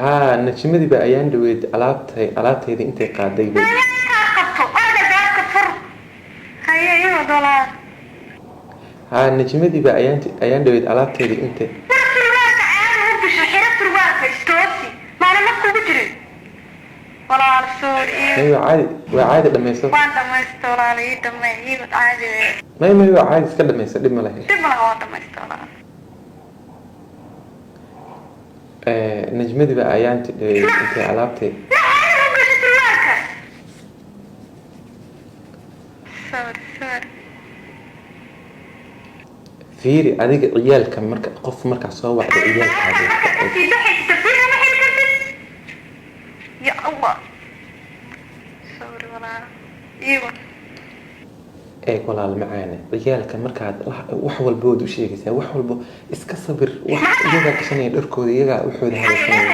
Haa, Najmadii baa ayaan dhaweyd alaabtay alaabtayda intay qaaday bay. Kaa qabto, orda gaadka fur. Haye, ii wad walaal. Haa, Najmadii baa ayaan dhaweyd alaabtayda intay. Fur surwaalka, caadi u gasho, xiro surwaalka, istoosi. Maalin ma kugu jirin walaal, sorry, ii. May, waa caadi, waa caadi, dhamayso. Waan dhamaysta walaal, ii dhamay, ii wad, caadi weye. May, may, waa caadi, iska dhamayso, dhib ma lahayn. Dhib ma laha, waan dhamaysta walaal. Najmadii baa ayaan dhaweyd intay alaabtay. Ma caadi u gasho surwaalka. Sorry, sorry. Fiiri adiga, ciyaalka marka qof markaa soo wacda ciyaalkaaga. Kasii baxaysa tafsiirka, ma xiri kartid. Ya Allah, sorry walaal, ii wad. Eeg walaal macaane, ciyaalka markaad wax walba waad u sheegaysaa, wax walba iska sabir, wax iyagaa gashanaya dharkooda, iyagaa waxooda habaysanaya.